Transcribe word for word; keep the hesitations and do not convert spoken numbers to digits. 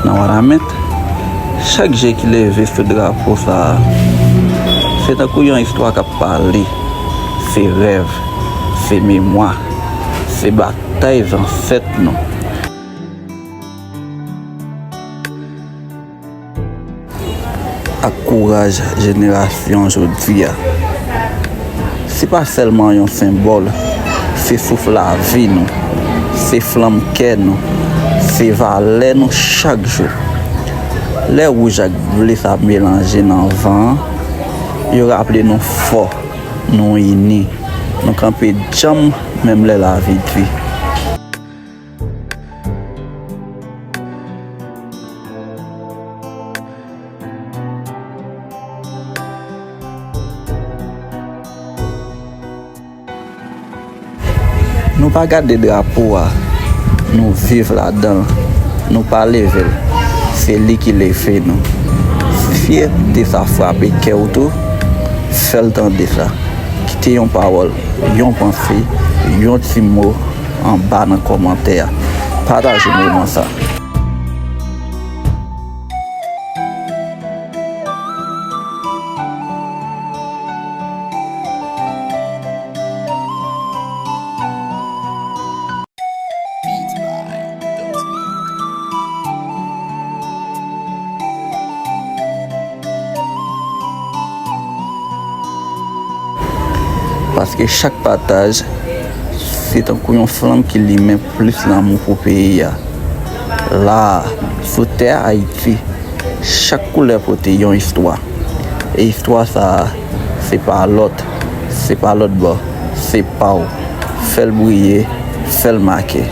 Nan Wanament, chak je ki leve sou drapo sa a, se tankou yon istwa k ap pale. Se rèv, se memwa, se batay zansèt nou. Ak kouraj jenerasyon jodi a. Se pa sèlman yon senbòl, se souf lavi nou, se flanm kè nou, se valè nou chak jou. Lè wouj ak ble sa melanje nan van an, yo raple nou fò, nou ini, nou kanpe djanm menm lè lavi di. Nou pa gade drapo a, nou viv ladan l, nou pa leve l, se li ki leve nou. Si fyète sa frape kè w tou, fè l tande sa. Kite yon pawòl, yon panse, yon ti mo anba nan kòmantè a. Pataje moman sa. Paske chak pataj, se tankou yon flanm ki limen plis lanmou pou peyi a. La a, sou tè Ayiti, chak koulè pote yon istwa. E istwa sa a, se pa lòt, se pa lòt bò, se pa w. Fè l briye, fè l make.